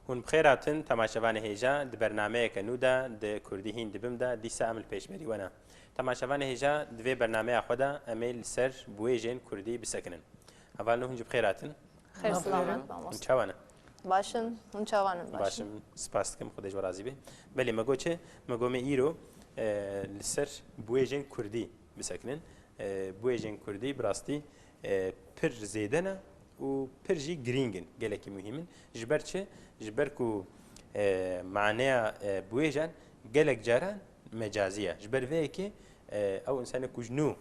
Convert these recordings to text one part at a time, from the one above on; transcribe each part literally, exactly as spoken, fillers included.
Hûn bi xêr hatin, temaşevanê hêja, di bernameyeke nû de di Kurdî hîn dibim de dîsa em li pêşberî we ne. Temaşevanê hêja, di vê bernameya xwe de em ê li ser buêjên Kurdî bisekinin. Hevalno, hûn jî bi xêr hatin. Xêr silamet, mamoste. Hûn çawa ne? Baş in, hûn çawa ne? Baş in. Baş im, spas dikim, Xwedê ji we razî be. Belê, me got çi? Me got me îro, e, li ser buêjên Kurdî bisekinin. E, buêjên Kurdî bi rastî, e, pir zêde ne û pir jî girîng in, gelekî muhîm in. Ji ber çi? Ji ber ku, e, maneya, e, buêjan gelek caran mecazî ye. Ji ber vê yekê, e, ew însanê ku ji nû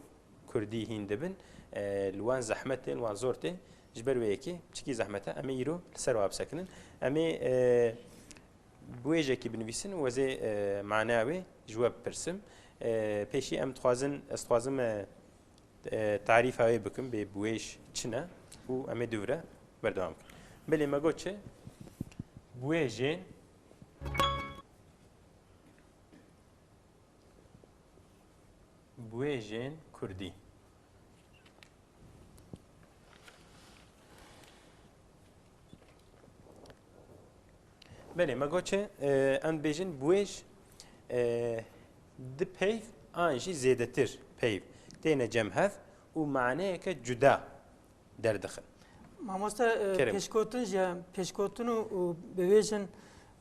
Kurdî hîn dibin, e, li wan zehmet tê, li wan zor tê. Ji ber wê yekê çikî zehmet e, em ê îro li ser wa bisekinin. Em ê, e, buêjekî binivîsin û ez ê, e, maneya wê ji we bipirsim. E, pêşî em dixwazin, ez dixwazim, e, e, tarîfa wê bikim, bê buêj çi ne û em ê dûvre berdewam bikin. Belê, me got çi? Buêjên Buêjên Kurdî. Belê, me got çi? E, em dibêjin buêj, e, di peyv an jî zêdetir peyv têne cem hev û maneyeke cuda derdixin. Mamoste, e, Kerem. Pêşgotin jî, pêşgotin û, û bêjin,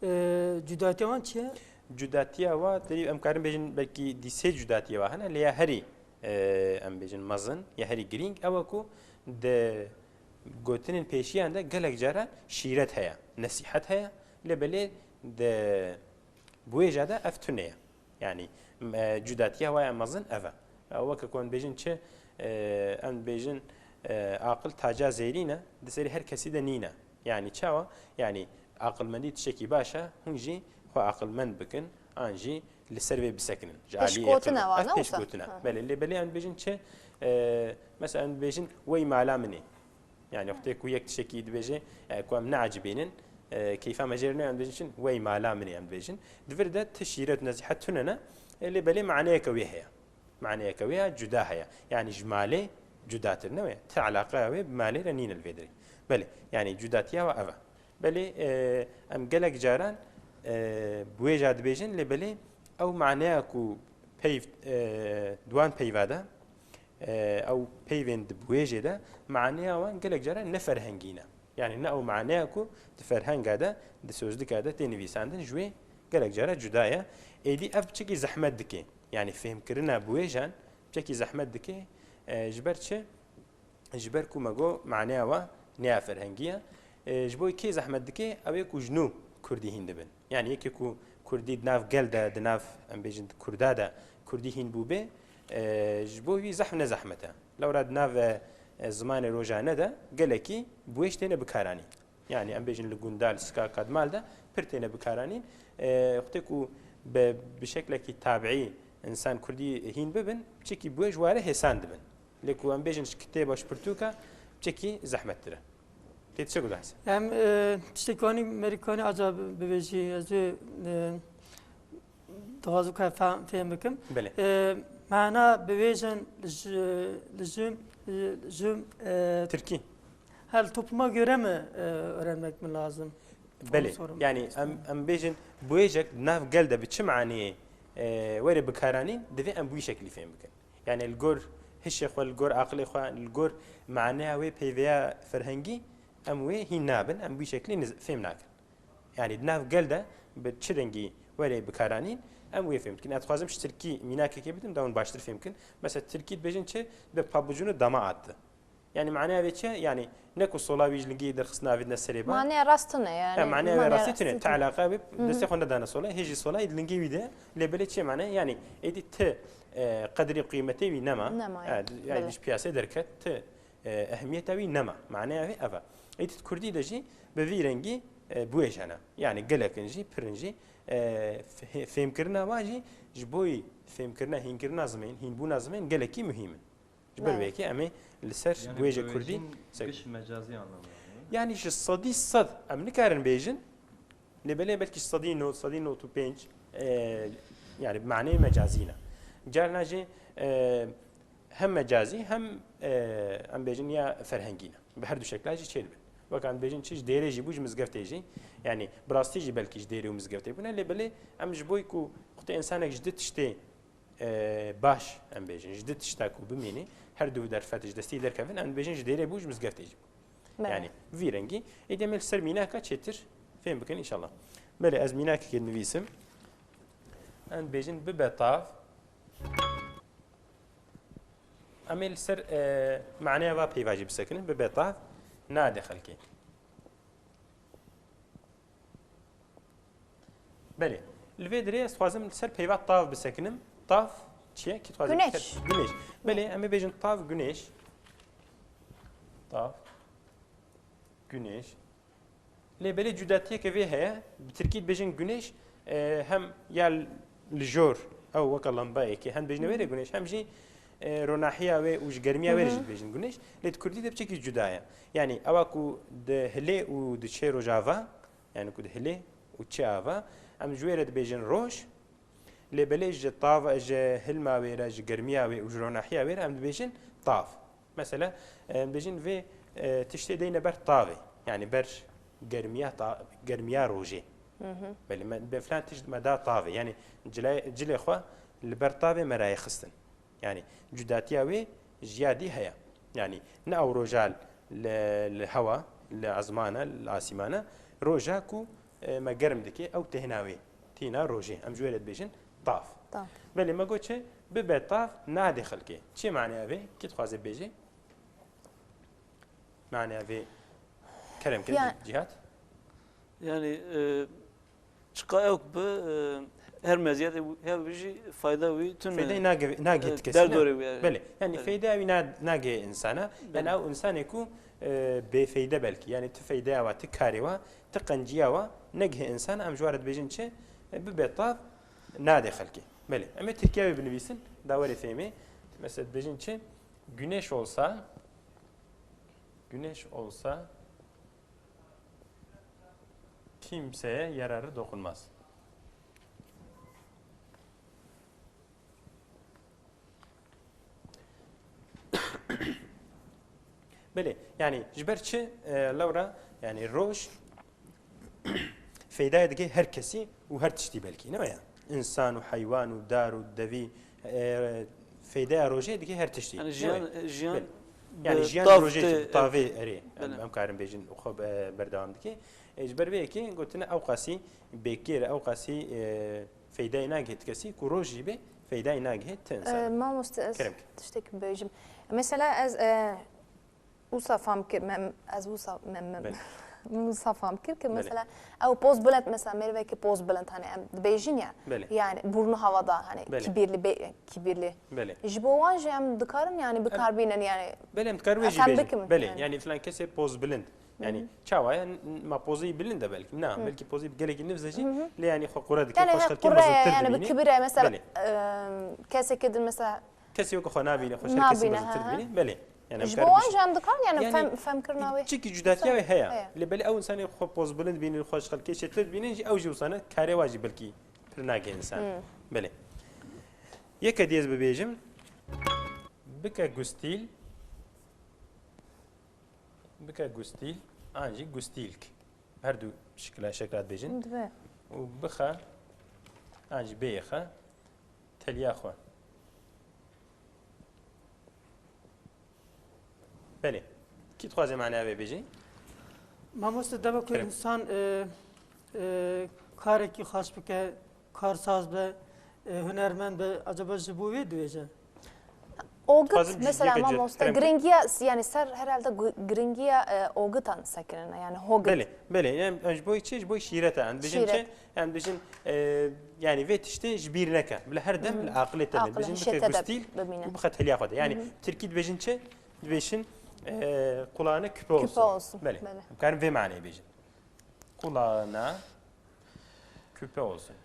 e, cudatiya wan çi ye? Cudatiya wa, derî em karin bêjin belkî dî sê cudatiya wa hene, lê ya herî, e, em bêjin mezin, ya herî girîng, ew e ku di gotinên pêşiyan de gelek caran şîret heye, nesîhet heye, lê belê di buêja de ev tune ye. Yanî, m-, e, cudatiya wa ya mezin ev e. E, weke ku em dibêjin çi, e, em dibêjin, e, aqil taca zêrîn e, di serî her kesî de nîne. Yanî çawa? Yanî aqilmendî tiştekî baş e, hûn jî xwe aqilmend bikin, an jî li ser vê bisekinin. Ji aliyê Pêşgotin aqil e, wa, ev ne wisa? Pêşgotin e. Hı hı. Belê, lê belê em dibêjin çi, e, mesela em dibêjin wey mala min ê. Yani wextê ku yek tiştekî dibêje, e, ku em neecibînin, e, keyfa me jê re nayê, em dibêjin çi? Wey mala min ê, em dibêjin. Di vir de ti şîret û nesîhet tune ne, e, lê belê maneyeke wê heye. Maneyeke wê ya cuda heye. Yani ji malê cudatir ne wê. Ti eleqeya wê bi malê re nîne li vê derê. Belê, yani cudatiya we ev e. Belê, e, em gelek caran, e, bi wê ja dibêjin, lê belê ew maneya ku peyv, e, di wan peyva de, e, ew peyvên di buêjê de maneya wan gelek caran ne ferhengî ne. Yani ne ew maneya ku di ferhenga de, di sözlika de tê nivîsandin, ji wê gelek cara cuda ye. Êdî ev çikî zehmet dike. Yani fêhmkirina buêjan çekî zehmet dike. E, ji ber çi? Ji ber ku me got maneya wa ne ya ferhengî ye. E, ji bo kê zehmet dike? Ew ê ku ji nû kurdî hîn dibin. Yani yekê ku kurdî di nav gel de, di nav, em bêjin, di kurda de kurdî hîn bûbe, e, ji bo wî zehf ne zehmet e. Lewra di nav, e, e, zimanê rojane de gelekî buêj têne bikaranîn. Yani em bêjin li gunda, li sikaka, di mal de pir têne bikaranîn. E, wextê ku bi, bi şeklekî tabiî însan kurdî hîn bibin, çekî buêj ware hêsan dibin. Lê ku em bêjin ji kitêba, ji pirtûka, çekî zehmettir e. Tê çi guhdans? Em, e, tiştek wanî merîkanî aca bi-, bibêjî, ez ê, e, dixwazim ka fe-, fêm bikim. Belê. E, mana bibêjin ji, li ji, ji, e, Tirkî. Her topluma göre mi, e, öğrenmek mi lazım? Belê. Onu sormak istiyorum. Yani em, em bêjin buêjek di nav gel de bi çi maniyê, e, were bikaranîn, divê em bi wî şekilî fêm bikin. Yani li gor hişê xwe, li gor aqilê xwe, li gor maneya wê peyveya ferhengî em wê hîn nabin, em bi wî şekilî niz-, fêm nakin. Yani di nav gel de bi çi rengî were bikaranîn, em wê fêm dikin. Ez dixwazim ji tirkî mînakekê bidim, da hûn baştir fêm bikin. Mesela tirkî dibêjin çi? Be pabucunu dama attı. Yani maneya vê çi? Yani ne ku sola wî ji lingê derxistina avêtine serê ba. Maneya rast tune yani. Ha, maneya wê rastî tune. Ti eleqa wê destê xwe nedane sola, hê jî sola, ê di lingê wî de, lê belê çi mane? Yani êdî ti, e, qedrê qîmetê wî nema. Nema, ha, yani. Belê. Ji piyasê derket, ti, e, ehemiyeta wî nema. Maneya wê ev e. Êdî di kurdî de jî bi vî rengî, e, buêj hene. Yani gelek in jî, pir in jî, e, fe-, fêmkirina wa jî ji bo fêmkirina, hînkirina zimên, hînbûna zimên gelekî muhîm in. Ji ber vê yekê em ê li ser buêjê kurdî ser. Yani ji sedî sed em nikarin bêjin, lê belê belkî ji sedî nod, sedî nod û pênc, e, yani bi maneyê mecazî ne. Carna jî, e, hem mecazî hem, e, em bêjin ya ferhengî ne. Bi her du şekla jî çêdibin. Wek em dibêjin çi, ji dêrê jî bû, ji mizgeftê jî. Yanî bi rastî jî belkî ji dêrê û mizgeftê bûne, lê belê em ji bo ku wextê însanek ji du tiştê, e, baş, em bêjin, ji du tişta ku bimînî, her du derfet ji destî derkevin, em dibêjin ji dêrê bû, ji mizgeftê jî bû. Belê. Yanî vî rengî. Êdî em ê li ser mînaka çêtir fêm bikin înşallah. Belê, ez mînakekê dinivîsim. Em dibêjin bibe tav. Em ê li ser, e, maneya va peyva jî bisekinin, bibe tav, nade xelkê. Belê. Li vê dirê ez dixwazim li ser peyva tav bisekinim. Tav çi ye? Kî dixwaze Güneş. Güneş. Belê, em ê bêjin tav, güneş. Tav, güneş. Lê belê cudatiyeke vê heye. Bi tirkî dibêjin güneş, e, hem ya li jor, ew weke lambayekê, hem dibêjin wê rê güneş, hem jî, e, ronahiya wê û ji germiya wê re jî dibêjin güneş. Lê di kurdî de piçekî cuda ye. Yanî ewa ku dihilê û diçê rojava, yanî ku dihilê û çi ava, em ji wê re dibêjin roj. Lê belê ji tav, ji hilma wê re, ji germiya wê û ji ronahiya wê re em dibêjin tav. Mesela, em dibêjin vê, e, tiştê deyne ber tavê. Yanî ber germiya ta-, germiya rojê. Belê, me, be filan tişt me da tavê. Yanî cilay-, cilê xwe li ber tavê me rayê xistin. Yanî cudatiya wê ji ya dî heye. Yanî ne ew roja li, li hewa, li ezmana, li asîmana, roja ku, e, me germ dike, ew têhna wê. Tîna rojê. Em ji wê re dibêjin tav. Tav. Belê, me got çi? Bibe tav, nadê xelkê. Çi maneya vê? Kî dixwaze bêje? Maneya vê kerem ke Ya- Cî-, Cîhat? Yani, e, çiqa ewk bi, e, her meziyetê wî, her wî jî fayda wî tune. Feyde nage-, nagê e, tikesî, ne? Derdorê wî, yani. Belê. Yani Evet. feyda wî na-, nagê insana. Yani Belê. ew insanê ku, e, bêfeyde belkî. Yani ti feydeya wa, ti karê wa, ti qenciya wa, negihê insana, em ji wa re dibêjin çi? E, bibe tav, nadê xelkê. Belê. Em ê Tirkiya wê binivîsin, da werê fêmê. Mesela dibêjin çi? Güneş olsa, güneş olsa kimseye yararı dokunmaz. Belê, yani ji ber çi, e, lewra, yani roj feydayê dike her kesî û her tiştî belkî, ne ya? Însan û heywan û dar û devî, e, feydeya rojê dike her tiştî, Yani ne jiyan, ya? e, jiyan Belê. bi Yani jiyan tav rojê tê, jî bi tavê erê, em, belê. em karin bêjin xwe be-, berdewam dike. E, ji ber vê yekê gotine ew qasî bêkêr, ew qasî, e, feydayê nagihê ti kesî, ku roj jî bê, feydayê nagihê ti Ee, insana. Mamoste, ez Kerem ki. tiştek bibêjim. Mesela ez, e, wisa fam kir, me, ez wisa me, me, Belê. wisa fam kir ki Belê. mesela ew poz bilind, mesela merivekî poz bilind, hani em dibêjin ya, Belê. yani burnu havada, hani Belê. kibirli, be, kibirli. Belê. Ji bo wan jî em dikarin yani bikarbînin yani. Belê, em dikarin wê jî Efendim bêjin. bikim Belê, yani. yani filan kesê poz bilind. Yani çawa ye? Ma pozî bilind e belkî. Na, belkî pozî gelekî nivz e jî, lê yani xwe qure dike, Yani xwe ji he, xelkê qure ye, mezintir yani bi dibîne. kibir e, mesela, Belê. e, kesekî din mesela Kesê weke xwe nabîne, xwe ji her kesî Nabîne, mezintir he, he. dibîne. Belê. Yani em Ji bo karin wan bêjin. jî em dikarin yani Yani fem-, fem kirina wê. Çikî cudatîya wê heye. Heye. Lê belê ew insanê xwe poz bilind bînin, xwe ji xelkê çêtir dibînin jî, ew jî wisa ne, karê wa jî belkî pir nagê insan. Belê. Yeke dî ez bibêjim, bike gustîl, bike gustîl, an jî gustîlk. Her du şikila, şekla dibêjin. Dibe. Û bixe, an jî bêyê xe, teliya xwe. Belê. Kî dixwaze maneya vê bêjî? Mamoste, dema ku Kerem. însan, e, e, karekî xweş bike, karsaz be, e, hunermend be, acaba ji bo wê dibêje? Ogit, Dixwazim mesela cihê mamoste, Kerem. giringiya, yani ser herhalde gu-, giringiya, e, ogitan sekinine, yani hogit. Belê, belê. Yani, em ji bo çi? Ji bo şîreta. Em dibêjin Şîret. çi? Em dibêjin, e, yani vê tiştê ji bîr neke. Bila her dem li aqilê te be. Aqil, Dibêjin hişê bike te de gustîl bimîne. û bixe teliya xwe de. Yani tirkî dibêjin çi? Dibêjin, e, kulağına küpe olsun. Küpe olsun. Belê. Belê. Em karin vê maneyê bêjin. Kulağına küpe olsun.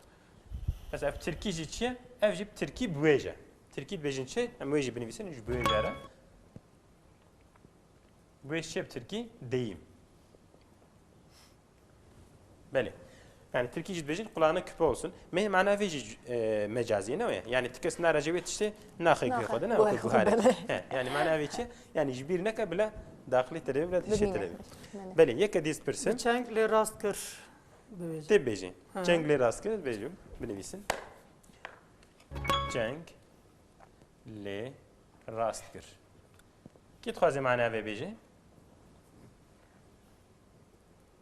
Mesela ev tirkî jî çi ye? Ev jî bi tirkî bi wê jî. Tirkî dibêjin çi? Em wê jî binivîsin, ji bi wê jî re. Bi wê jî çi ye bi tirkî? Deyim. Belê. Yani tirkî jî dibêjin kulağına küpe olsun. Mê mana vê jî, e, mecazî ne ye? Yani ti kes nare jê wê tiştê naxe guhê xwe de, ne Naxe weke guhê xwe, guhare. belê. He, yani mana vê çi? Yani ji bîr neke bila Daxilî televê bila dişê Bibîne. Televê. Belê. Belê, yeke dî ez pirsim. Bi çeng lê rast kir bibêjin. Tê bêjin. Ha. Çeng lê rast kir, bêjim, binivîsin. Çeng lê rast kir. Kî dixwaze mana vê bêje?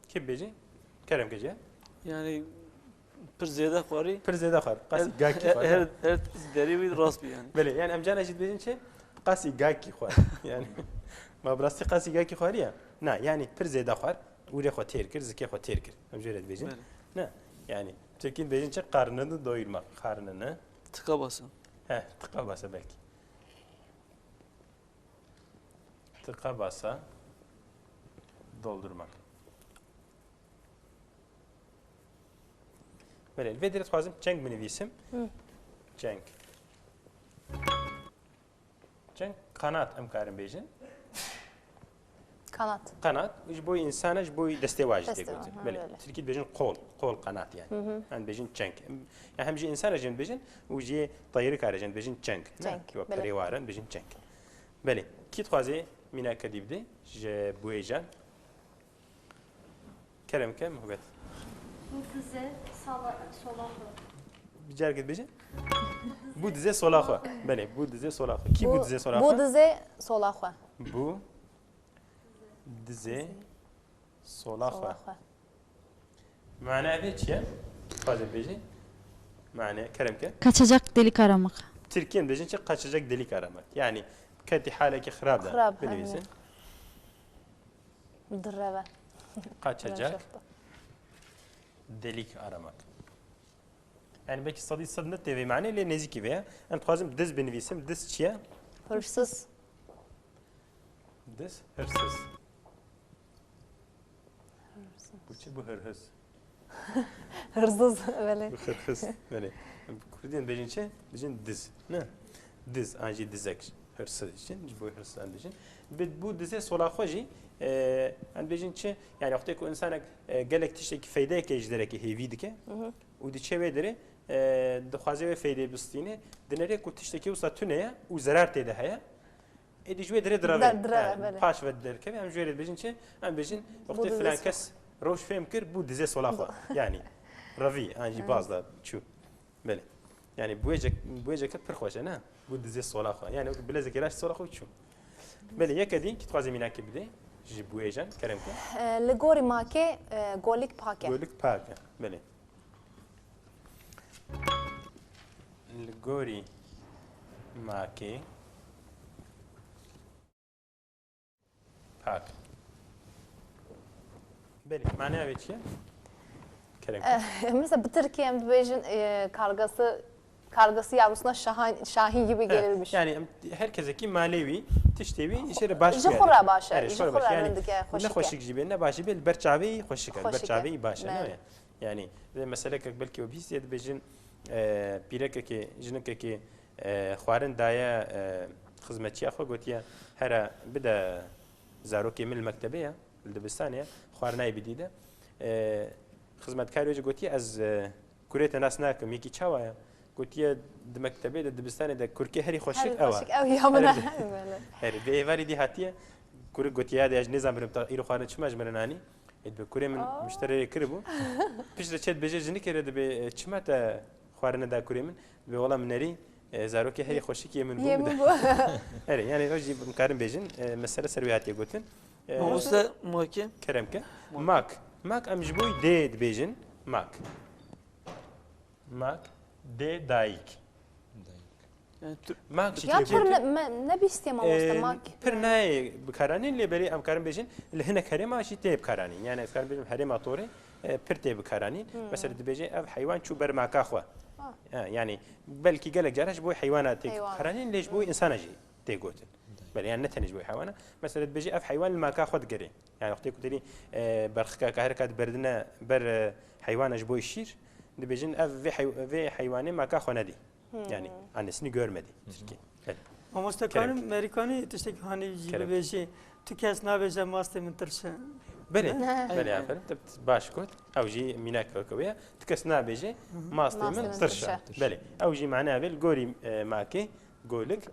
Kî bêje? Kerem ke ciya. Yani pir zêde xwarî. Pir zêde xwar. Qasî Her, gakî her, xwar. Her, her derî wî rast bî yani. Belê, yani em cana jî dibêjin çi? Qasî gakî xwar. Yani, ma bi rastî qasî gakî xwarî ya? Na, yani pir zêde xwar. Ûrê xwe têr kir, zikê xwe têr kir. Em jê re dibêjin. Belê. Na, yani, Tirkî dibêjin çi? Karnını doyurmak. Karnını. Tıka basa. He, tıka basa belkî. Tıka basa doldurmak. Belê, li vê derê dixwazim çeng binivîsim. Hı. Çeng. Çeng, kanat em karin bêjin. Kanat. Kanat, ji bo însana, ji bo destê wa jî tê gotin. Belê, tirkî dibêjin kol, kol kanat yani. Hı hı. Em dibêjin çeng. Ya hem ji însana jî dibêjin û ji teyirika re jî dibêjin çeng. Ne? Çeng, belê. Perê wa re dibêjin çeng. Belê. Kî dixwaze mînaka dî bide ji buêjan? Kerem ke, muhbet. Bu dize sala-, sola xwe. Bir car git bêje. Bu dize sola xwe. Belê, bu dize sola xwe. Kî bu dize sola xwe? Bu dize sola xwe. Bu dize sola xwe. Sola xwe. Mane vê çi ye? Dixwaze bêje. Mane, kerem ke. Kaçacak delik aramak. Tirkiyen bêjin çi? Kaçacak delik aramak. Yani ketî halekî xirab de. Xirab, binivîsin. Direve. Kaçacak delik aramak. Yani belki sedî sed ne tê vê mane lê nêzîkî vê ye. Em dixwazim diz binivîsim. Diz çi ye? Hırsız. Diz, hırsız. Bu çi? Bu hırhız. Hırsız, belê. Bu hırhız, belê. Kurdî em bêjin çi? Bêjin diz, ne? Diz, an jî dizek. Hırsız için, ji bo hırsız em bêjin. Bi, bu dizê sola xwe jî, e, em bêjin çi? Yani wextê ku insanek, e, gelek tiştekî feydeyeke ji derekê hêvî dike, hı hı, û diçe wê derê, e, dixwaze wê feydê bistîne, dinere ku tiştekî wisa tune ye û zerar tê de heye. Êdî ji wê derê direve. Der-, direve, yani belê. Paş ve derkeve, em ji wê re dibêjin çi? Em bêjin, wextê filan kes roj fêm kir, bû dizê sola xwe. Yani, revî, an jî baz da çû. Belê. Yani, buêcek-, buêceke pir xweş e, ne? Bû dizê sola xwe. Yani, bilezekê raş sola xwe çû. Belê, yeke dî, kî dixwaze mînakê bidê? Ji buêjan, kerem ke. E, li gorî makê, e, golik pak e. Golik pak e. Belê. Li gorî makê pak. Belê, maneya wê çi ye? Kerem. Eh, mesela bi tirkî em dibêjin, e, kargası, kargası yavrusuna şahan-, şahin gibi gelirmiş. Evet, yani em, her kesekî malê wî, tiştê wî, ji xwe re baş. Ji xwe re baş e, ji xwe re baş. Yani ne xweşik jî bê, ne baş jî bê, li ber çavê wî xweşik e, li ber çavê wî baş e, ne? Yani, vê meselekek belkî we bihîstiye dibêjin, e, pîrekekê, jinikekê, e, xwarin daye, e, xizmetçiya xwe gotiye, here bide zarokê min li mektebê ye, li dibistanê ye, xwarinayê bidî de. E, xizmetkarê wê jî gotiye, ez, e, kurê te nas nakim, yekî çawa ye? Gotiye, di mektebê de, dibistanê de kurkê herî xweşik ew e. Herî xweşik ew ya min e. Herî, vê êvarî dî hatiye, kurik gotiye, ya de ez nêzan birim ta îro xwarin çima ji min re nanî. Ê, dibe kurê min mişterê kiribû. Piştre çê dibêje jinikê re dibe, e, çima te xwarine da kurê min? Dibe wela min nerî, e, zarokê herî xweşik yê min bû. Yê min bû. Erê, yani ew jî em karin bêjin, e, mesele ser wê hatiye gotin. E, Mamoste, makê? Kerem ke. Mak. Mak em ji bo dê dibêjin. Mak. Mak, dê, dayik. Mak jî tê gotin. Ya pir ne, me, nebîstiye mamoste, mak. Pir nayê bikaranîn, lê berê em karin bêjin, li hinek herêma jî tê bikaranîn. Yani ez karin bêjim herêma Torê, e, pir tê bikaranîn. Mesela dibêje ev heywan çû ber maka xwe. Ha, yani belkî gelek cara ji bo heywana tê bikaranîn, lê ji bo însana jî tê gotin. Belê, yani ne tenê ji bo heywana. Mesela dibêje ev heywan li maka xwe digere. Yani wextê ku têrî, e, berxika kaherika diberdine ber, e, heywana ji bo şîr, dibêjin ev vê hey-, vê heywanê maka xwe nedî. Yani annesini görmedi. Tirkî. Belê. Mamoste, karim Merîkanî tiştekî hanî jî bibêjî, tu kes nabêje mastê min tirş e. Belê, belê, aferin. Te baş got. Ew jî mînak weke wê ye. Tu kes nabêje mastê min tirş e. Belê. Ew jî mana vê li gorî, e, makê golik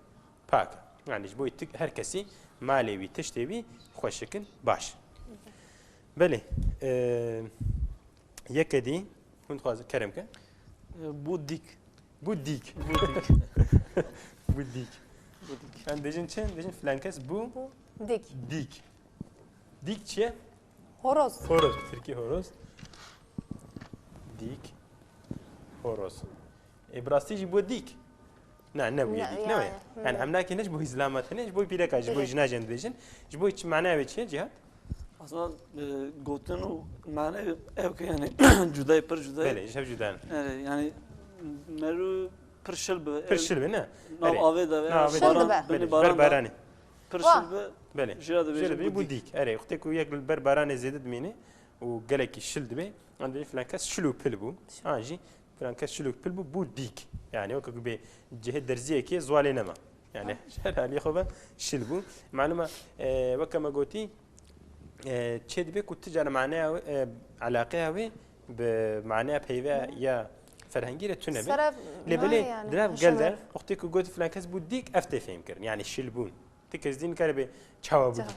pak. Yani ji bo tu her kesî malê wî, tiştê wî xweşik in, baş. Belê, e, yeke dî, hûn dixwazin kerem ke? E, bû dîk. Bû dîk. Bû dîk. Bû dîk. Bû dîk. Em bêjin çi? Bêjin filan kes bû Bû dîk. Dîk. Dîk çi ye? Horoz. Horoz. Tirkî horoz. Dîk. Horoz. E, bi rastî jî bû dîk. Na, ne bûye Ne, dîk, ne yani, weye? Yani, hı. Em nakê ne ji bo zilama tenê, ji bo pîreka, ji bo Evet. jina jî em dibêjin. Ji bo çi, manaya wê çi ye, Cihat? Aslında, e, gotin û mane ew ke yani cudayê pir cudayê. Belê, ji hev cuda ne. Evet, yani meru pir şil bi. Pir şil bi, ne? Nav Evet. avê de ve Nav avê de. Şil baran, dibe. binî Belê, baran ber da. baranê. Pir Wah. şil bi. Belê. Jira de Jira bêjin de bû bû dîk. dîk. Erê, wextê ku yek li ber baranê zêde dimîne û gelekî şil dibe, an dibê filan kes şil û pil bû. An jî filan kes şil û pil bû, bû dîk. Yani weke ku bê cihê derziyekê ziwalê nema. Yani her halî xwe ve şil bû. Malum e, e, weke me gotî, e, çê dibe ku tu cara maneya wê, e, eleqeya wê bi maneya peyve ya ferhengî re tune be. Sere Lê nayê belê yani, dirav hişê gel de, me. wextê ku gotî filan kes bû dîk, ev tê fêhm kirin. Yani şil bûn. Ti kes dî nikare bê çawa bû Çawa? dîk.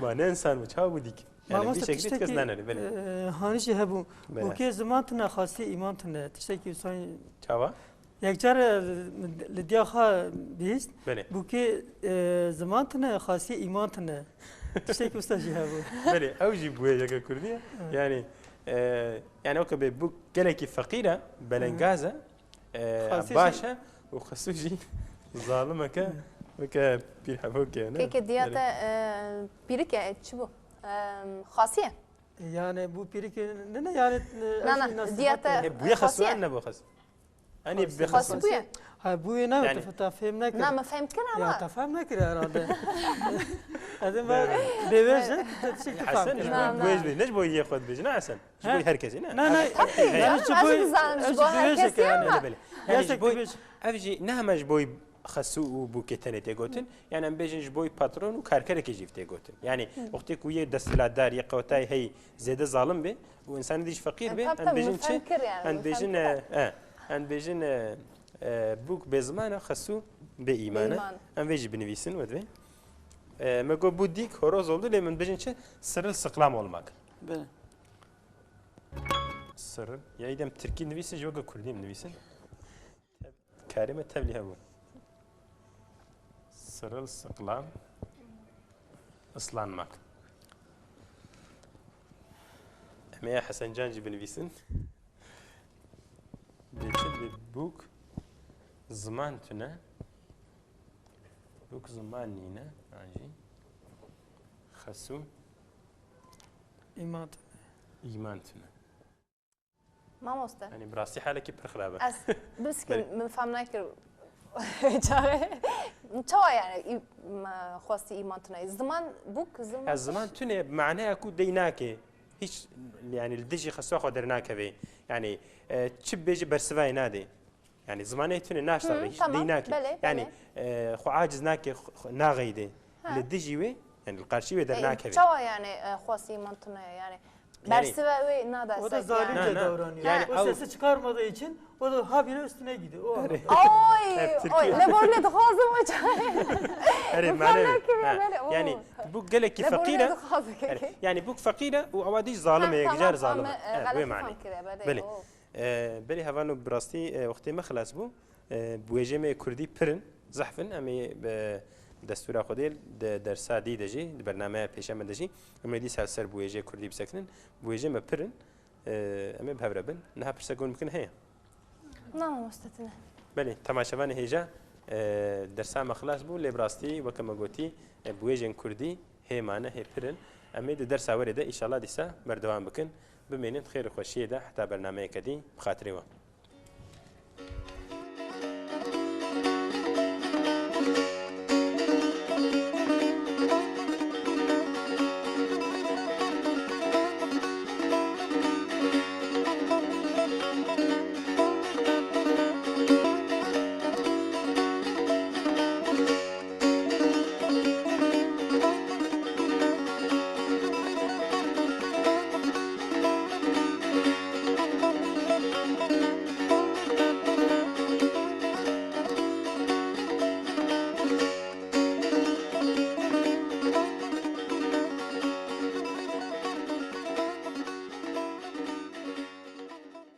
Ma ne insan bû, çawa bû dîk? Yani Mamoste, bir şekilde ti kes tiştekî, nanere, belê. e, hanî jî hebû. Belê. Bûkê ziman tune, xasî îman tune. Tiştekî wisa Çawa? Yekcar, e, li diya xwe bihîst. Belê. Bûkê, e, ziman tune, xasî îman tune. Tiştekî wisa jî hebû. Belê, ew jî bûye yeke kurdî ye. Evet. Yani, e, yani weke bê bûk gelekî feqîr e, belengaz e. E, Xasî baş jî e û xesû jî zalimeke, weke pîrhevokê ne? Keke diya te, Belê. e, pîrik e, çi bû? E, xasî ye? Yani bu pîrikê ne, ne yani, e, Na, ev na, nasîhat diya te e. E, bûye xasî xesû ye? en ne bû xesû? Enê Xasî. bê Xasî xesû. bûye? Ha, bûye ne, Yani tu, tu fêm nekir. Na, me fêm kir Ya, ama. tu fêm nekir herhalde. Ez ê Belê. bêvêj e, tu tiştek tu fêm Hesen, kir. ji Na, bo na. bêj bê, ne ji bo yê xwe dibêje, ne Hesen? Ji He? bo her kesî, ne? Na, na. Tabii, Yani canım, ji bo, ez bizanim, ji ez bo ji her bêvêjê kesî ke yani. ama. Belê, belê. Yani Gerçek ji bo, dibêj. ev jî ne heme ji bo xesû û bûkê tenê tê gotin. Yani em bêjin ji bo patron û karkerekê jî tê gotin. Yani wextê ku yê desthilatdar, yê qewetayê heyî zêde zalim bê û insanê dî jî feqîr E, bê, tabii, em tabii, bêjin min çi? fem kir yani, Em min bêjin, fem kir. e, e, em bêjin, e, e, bûk bê ziman e, xesû bê îman e. Bê îman. Em vê jî binivîsin, we divê. E, me got bu dik horoz oldu, lê min bêjin çi? Sırılsıklam olmak. Belê. Sırıl. Ya idem tirkî nivîsin, ji weke kurdî min nivîsin. Karê me tevlî hebû. Sırılsıklam, ıslanmak. Em ê Hesen Can jî binivîsin. Bê çi? Bê bûk ziman tune. Bûk ziman nîne. An jî xesû Îman tune. îman tune. Mamoste. Yanî bi rastî halekî pir xirab e. Ez biskin Belê. min fam nekir. Çawa, çawa yani î-, me xwestî îman tune? Ziman bûk, ziman Ez ziman tune bi maneya ku dey nake. Hiç, yani li dijî xesûya xwe dernakeve. Yani, e, çi bibêje bersivayê nade. Yani zimanê tune naştexile, Hı, hiç tamam, dey nake. belê, Yani, belê. e, xwe aciz nake, xwe, xwe naxeyde. Ha. Li dijî wê, yani li qarşî wê Ê, dernakeve. çawa yani, e, xwestî îman tune yani? Yani Bersiva wê nada O da ser, zalimce yani. Na, na. davranıyor. Yani O o sesi çıkarmadığı için o da habire üstüne gidiyor. O anlamda. Oy, Hep Türkiye. oy, ne böyle dixwazim o çay. Erê, Mixabin mane. kiriye Ha, böyle, oo. Yani bu gelekî Ne feqîr böyle e. dixwazim. Erê, yani bu feqîr e û ewa dî zalim e, Ha, yekcar tamam, zalim e. tamam, e, Evet, bu xeletî mane. fam kiriye, belê, Belê. oo. E, belê hevalno bi rastî, e, wextê me xilas bû. E, bi wêjê me kurdî pir in, zehf in. Em ê bi destûra Xwedê de dersa dî de jî, di bernameya pêşiya me de jî, em ê dîsa ser bi wêjê kurdî bisekinin. Bi wêjê me pir in. E, em ê bi hev re bin. Niha pirsek hûn bikin heye? Na, mamoste tune. Belê, temaşevanê hêja, e, dersa me xilas bû, lê bi rastî, weke me gotî, e, bi wêjên kurdî hê mane, hê pir in. Em ê di dersa werê de, înşallah, dîsa berdewam bikin. Bimînin, xêr û xweşiyê de, heta bernameyeke dî, bi xatirê we.